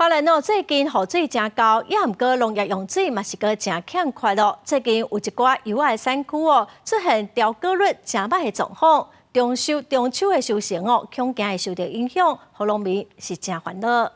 花蓮哦，最近雨水誠厚，也毋過農業用水嘛是閣誠欠缺咯。最近有一寡柚仔產區哦，出現掉果率誠䆀的狀況，中秋的收成哦，恐驚會受著影響，予農民是誠煩惱。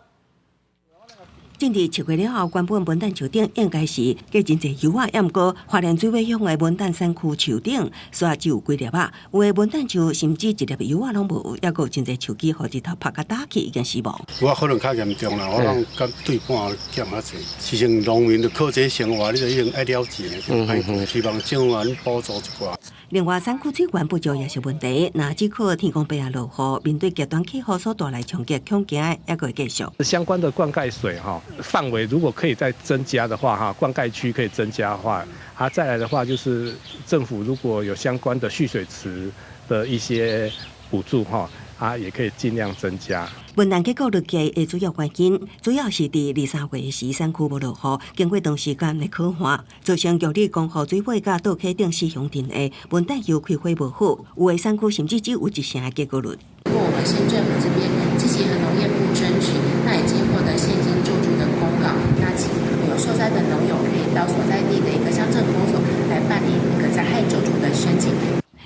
進入7月了後，原本文旦樹頂應該是結真濟柚仔，也毋過花蓮水尾鄉的文旦產區樹頂，煞只有幾粒仔，有的文旦樹甚至一粒柚仔攏無，猶閣有真濟樹枝予日頭曬甲焦去，已經死亡。我可能較嚴重啦，我攏佮對半減較濟。事情農民就靠這生活，你就已經愛了錢，希望政府按補助一寡。另外，產區水源不足也是問題。若只靠天公伯仔落雨，面對極端氣候所帶來衝擊，恐驚猶閣會繼續。相關的灌溉水哈範圍，如果可以再增加的話，哈灌溉區可以增加的話，啊再來的話就是政府如果有相關的蓄水池的一些補助哈，啊也可以盡量增加。文旦結果率低的主要原因，主要是佇二三月時產區無落雨，經過長時間的乾旱，造成玉里江河水尾佮倒溪頂四鄉鎮的文旦柚開花無好，有的產區甚至只有一成的結果率。我們縣政府這邊積極和農業部爭取，那已經獲得現金救助的公告，那請有受災的農友可以到所在地的一個鄉鎮公所來辦理那個災害救助的申請。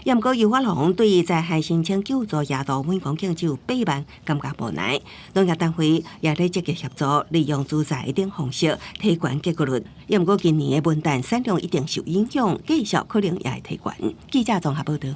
也毋過，柚仔農對於災害申請救助額度每公頃只有8萬，感覺無奈。農業單位也咧積極協助，利用資材等方式提懸結果率。也毋過，今年的文旦產量一定受影響，繼續可能也會提懸。記者綜合報道。